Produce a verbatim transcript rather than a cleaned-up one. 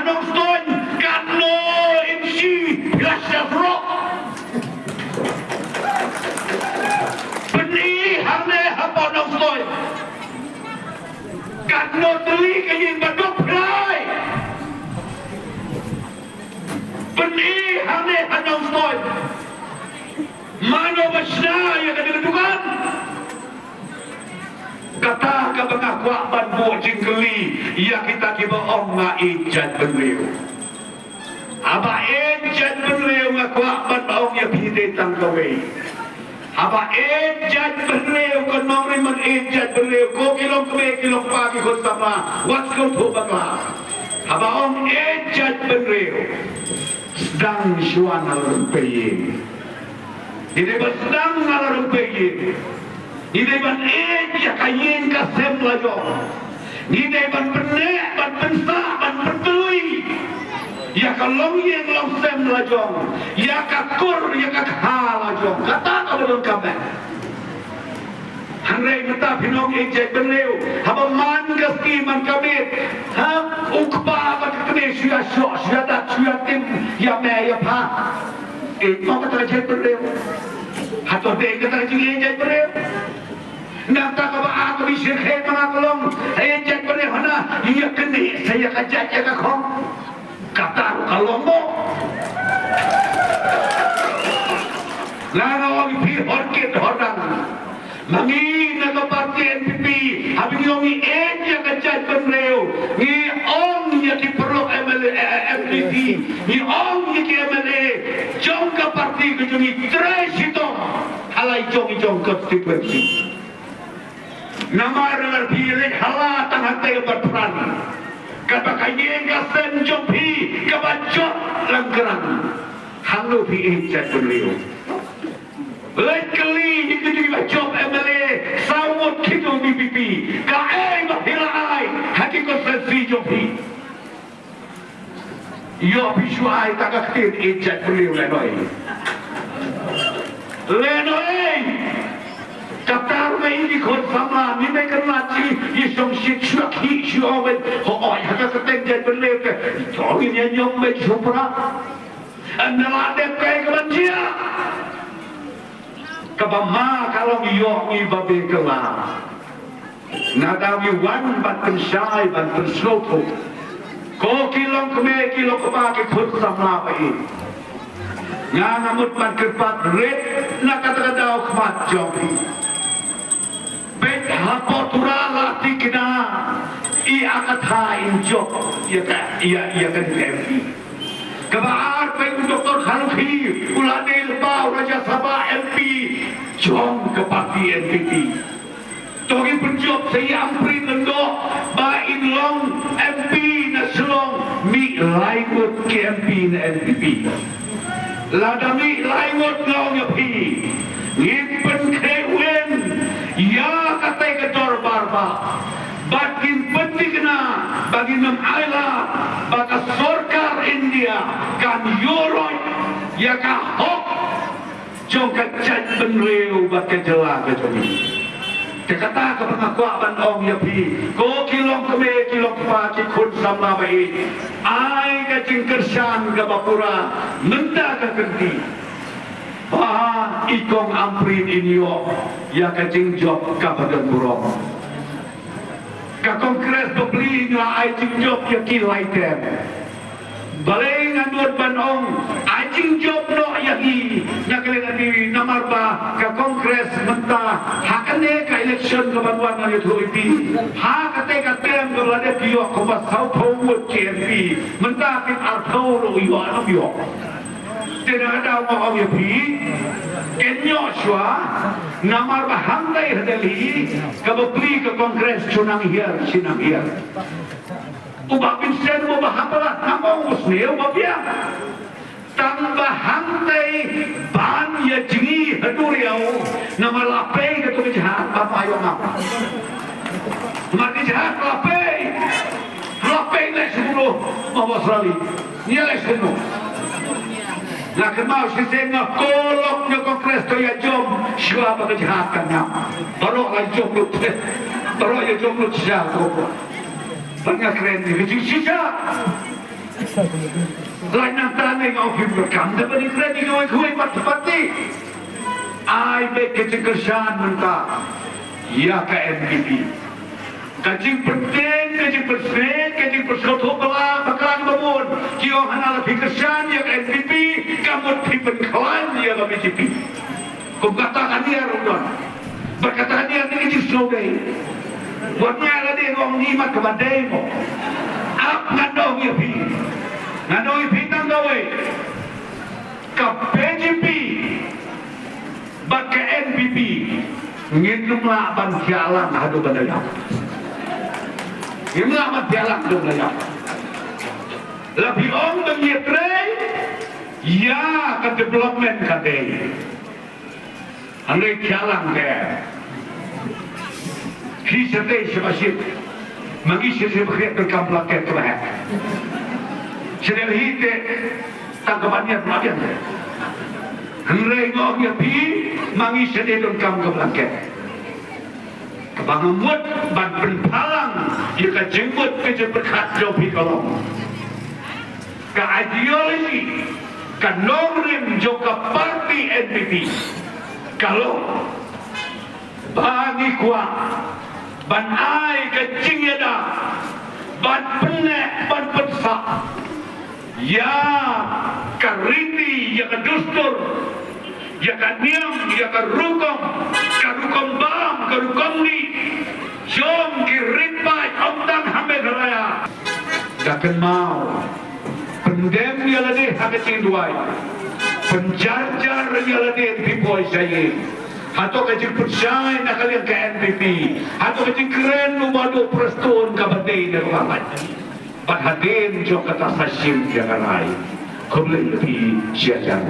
Nongstoiñ, katno inchi phi la shah surok? Pyni hangne hapoh Nongstoiñ. Katno tylli ka ïing ba duk phi la ai? Pyni hangne ha Nongstoiñ. Mano ba shna ïa kane ka dukan? Kata kaba nga kwah ban buh jingkylli ïa kita kiba ong nga ïeit jaitbynriew. Haba ïeit jaitbynriew nga kwah ban ong ïa phi dei tang kawei. Haba ïeit jaitbynriew, ka nongrim ban ïeit jaitbynriew, ko ki longkmie ki longkpa ki khun samla, wat sngewthuh bakla. Haba ong ïeit jaitbynriew, sdang shuwa na la rympei ïing. Ngi dei ban sdang na la rympei ïing. Ngi dei ban ïeit ïa ka ïing ka sem la jong. Ngi dei ban pynneh, ban pynsah, ban pyntylli ïa ka longïing longsem la jong, ïa ka kur, ïa ka kha la jong. Kata kaba donkam eh. Hynrei mynta phi ong ïeit jaitbynriew, haba man ka sngi man ka miet, ha, u kpa bad ka kmie shu ïa shoh, shu ïa dat, shu ïa tim ïa me ïa pha. Eh, mo kata ka jaitbynriew? Hato dei kata ka jingïeit jaitbynriew? Nangta kaba ar ka bishar khet ma nga ka long, ïeit jaitbynriew hana, ïa kane sa ïa ka jait ïa ka khong. Kata ruh ka long mo. Nga nga ong ïa phi hor kit hor dang. Ma ngi na ka party N P P, haba ngi ong ngi ïeit ïa ka jaitbynriew, ngi ong ïa ki paralok M L A, eh, M D C, ngi ong ïa ki M L A jong ka party ka jong ngi trei shitom ha la i jong i jong constituency. Namar lada phi leit ha la tang hangtei Batphran, kata ka ïing ka sem jong phi kaba jot lang krang. Hangno phi ïeit jaitbynriew? Leit kylli ïa kito kiba jop M L A saw ngut khyndiat jong V P P, kaei ba phi la ai ha ki constituency jong phi? Ïoh phi shu ai tang ka ktien ïeit jaitbynriew lehnoh ei. Lehnoh ei. Kata ruh ngi ki khun samla ngi mei kynmaw shi ïa shong shit shuwa ki shuwa ben. Hooid ha ka kyrteng jaitbynriew te. To ngin ïa ñiom ben shu pra. Ynda la dep kaei kaban jia. Kaba ma ka long ïoh ngi ba be kylla. Nga dang ïa wan ban pynshai ban pynsngewthuh. Ko ki longkmie ki longkpa ki khun samla ba ïeit. Nga nga mut ban kyrpad rit na kata ka daw khmat jong phi. Bad hapoh Tura la thikna ïa kata in jop ïa ka ïa ïa ka M P. Kaba ar peit u Doktor Kharlukhi u la dei lypa u Rajya Sabha M P jong ka party N P P. To ngi pynjop sa ïa Ampareen Lyngdoh ba in long M P na Shillong, mih lai ngut ki M P na N P P. Lada mih lai ngut nga ong ïa phi, ngin pynkhreh win ïa katei ka dorbar ba bad ngin pynthikna ba ngin ym ailad ba ka sorkar India kan ïuhroit ïa ka hok jong ka jaitbynriew bad ka jylla ka jong ngi. Te kata kaba nga kwah ban ong ïa phi, ko ki longkmie ki longkpa ki khun samla ba ïeit, ai ka jingkyrshan kaba pura mynta ka kynti. Ba i kong Ampareen in ïoh ïa ka jingjop kaba don burom. Ka Congress bapli nga ai jingjop ïa ki lai term. Balei nga nud ban ong ai jingjop noh ïa ngi na ka liang ka dei namar ba ka Congress mynta ha kane ka election ka ban wan nga ïathuh ïa phi ha kata ka term ka la dep ïoh kumba sawphew ngut ki M P mynta ki arphew ruh ïoh ne ym ïoh. Te na ka daw nga ong ïa phi kin ïoh shuwa namar ba hangtei ha Delhi ka bapli ka Congress shu nang hiar shi nang hiar. U Bah Vincent u ba ha palat namar u sniew ba biang. Tang ba hangtei ban ïa jngi ha duriaw namar la pei ka tu ka jhat ba ma ïoh ngam. Mar ka jhat la pei. La pei leh shuh ma ba sali. Ïa leh shuh. Nga kynmaw shisien nga kolok ïa Congress to ïa jom shuwa ba ka jhat ka ngam. Baroh la jom lut. Baroh ïa jom lut shisha ko. Ba nga kren ïa ka jingshisha. Lai nangta ne nga ong phim donkam da ban ïakren ïa kiwei kiwei pat party. Ai beit ka jingkyrshan mynta ïa ka N P P. Ka jingpyntip, ka jingpynsngew, ka jingpynsngewthuh bakla, bakla kiba bun. Ki ong hana la phi kyrshan ïa ka N P P, ka mut phi pynkhlaiñ ïa ka B J P. Kum kata ka niar u don. Bad kata ka niar ne ka jingsngew dei. Wat nga la dei ruh ngi mat kaba dei mo. Ap ngan ong ïa phi. Ngan ong ïa phi tang kawei. Ka B J P bad ka N P P ngin ym lah ban thiah lang haduh ban da ïap. Ngin ym lah ban thiah lang haduh ban da ïap. La phi ong ba ngi trei ïa ka development ka dei. Hynrei thiah lang te. Phi sa tei sa ba shit. Ma ngi sa tei ba khriat donkam blanket kaba heh. Sa tei hi te tang kaba niat ma biang te. Hynrei nga ong ïa phi ma ngi sa tei donkam ka blanket. Kaba nga mut ban pynpaw lang ïa ka jingmut ka jingpyrkhat jong phi ka long. Ka ideology, ka nongrim jong ka party N P P ka long ba ngi kwah ban ai ka jingïada, ban pynneh, ban pynsah ïa ka riti, ïa ka dustur, ïa ka niam, ïa ka rukom, ka rukom bam, ka rukom dih jong ki ri paid, ym tang ha Meghalaya. Da kynmaw, pyndem ïa lade ha ka jingduwai, pynjar jar ïa lade, phi poi sha ïing. Hato ka jingpynshai na ka liang ka N P P, hato ka jingkren u Madu Prestone kaba dei ne kaba baieit. Bad hadien jong kata sa shim ïa ka rai. Khublei ïa phi, sha jan.